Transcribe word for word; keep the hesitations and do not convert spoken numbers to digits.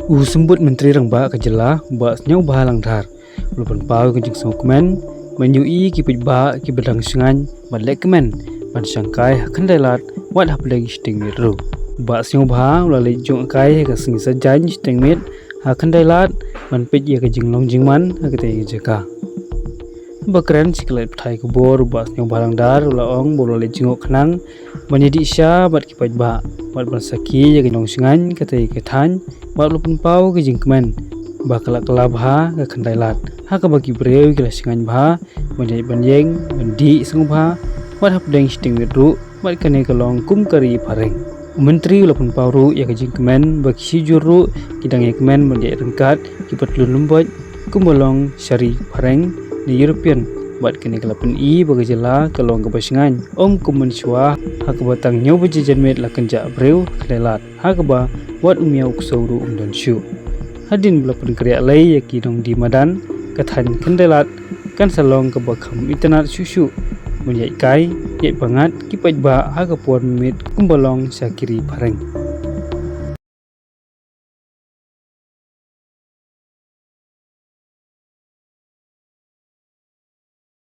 U Symbud Myntri Rangbah ka jylla, Bah Sniawbhalang Dhar, u la pynpaw ka jingsngewkmen ban ïohi ki paidbah kiba dang shngaiñ bad lehkmen ban shangkai ha Khyndailad wat hapdeng shiteng miet ruh. Bah Sniawbha u la leit jngohkai ha ka sngi Saitjaiñ shiteng miet ha Khyndailad ban peit ïa ka jinglong jingman ha katei ka jaka. Ba kren sha ki lad pathai khubor, Bah Sniawbhalang Dhar u la ong ba u la leit jngoh khnang ban ïadih sha bad ki paidbah bad ban sakhi ïa ka jinglong shngaiñ katei ka thaiñ, bad u la pynpaw ka jingkmen ba ka la kylla bha ka Khyndailad, ha kaba ki briew ki la shngaiñ bha ban ïaid ban ïeng, ban dih sngewbha wat hapdeng shiteng miet ruh, bad kane ka long kum ka ri phareng. U Myntri u la pynpaw ruh ïa ka jingkmen ba ki shijur ruh ki dang ïakmen ban ïaid ryngkat ki patlun lymboit kumba long sha ri phareng ne European, bad kane ka la pyni ba ka jylla ka long kaba shngaiñ, ym kum mynshuwa ha kaba tang hynñiew baje janmiet la kynjah briew ha Khyndailad, ha kaba wat u miaw u ksew ruh um don shuh. Hadien ba la pynkhreh lei ïa ki nongdie madan, ka thaiñ Khyndailad kan sa long kaba kham itynnad shuh shuh ban ïaid kai ïaid pyngngad ki paidbah ha ka por mynmiet kumba long sha ki ri phareng.